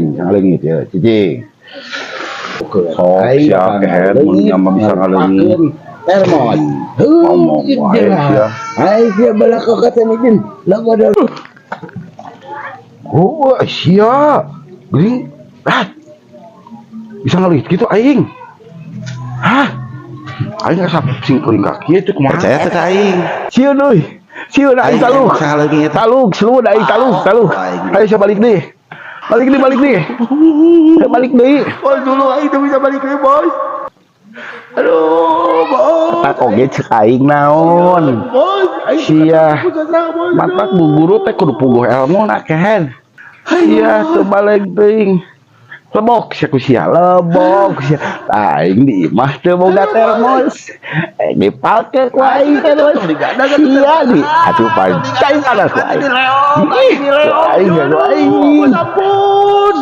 Bisa ngaleungit ya, cicing. Sok siap, kehed, mun mah bisa ngaleungit. Termos. Ngomong wae sia. Ai sia balaka kata ni din. Lagu. Oh, sia. Geuning. Ah. Bisa ngaleungit gitu aing. Hah? Aing asa singkeuring kaki itu kumaha? Percaya teh ka aing? Sieun euy. Sieun aing taluk. Bisa ngaleungit. Taluk, seluruh aing taluk, taluk. Aing. Ayo sia balik deui. Balik deui, balik deui. Ayo balik deui. Bos, dulu aing teu bisa balik deui, Bos. Aduh, Bos. Tak oge cek aing naon. Bos, aing Sia. bos. Matak bu guru teh kudu puguh ilmu na, kehed. Sia teu balik teuing. Lebok sia ku sia, lebok sia. Aing di imah teu boga termos. Aing dipake ku aing termos. Sia di atuh pancai panas ku aing. Ih, ku aing, ku aing. Ampun.